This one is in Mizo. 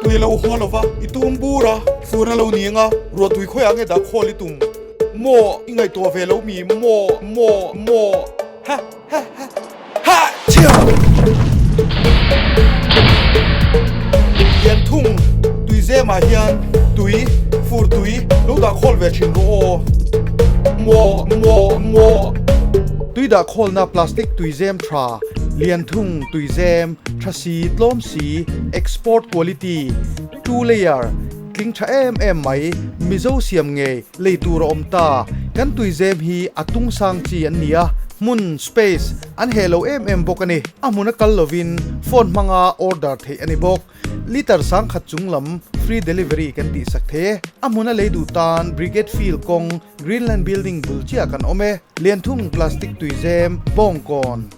Tui lo haw lova i tum bur a, fur a lo ni anga ruah tui khawiah nge dah khawl i tum maw? I ngaihtuah ve lo mi maw maw maw ha ha ha ha chhia! Lian thung tui zemah hian tui fur tui lo dah khawl ve thin rawh aw maw maw maw. Tui dah khawlna plastic tui zem tha lian thung tui zem tha si tlawm si export quality two layer tling tha em em mai Mizo siam ngei lei tur a awm ta. Kan tuizem hi a tung sang chi an ni a, hmun, space, an heh lo em em bawk a ni. A hmun a kal lovin phone hmanga order theih a ni bawk. Litre sangkhat chung lam free delivery kan tihsak thei e. A hmun a lei duh tan Brigade Field kawng Greenland Building bul chiah kan awm e. Lianthung plastic tuizem, bawngkawn.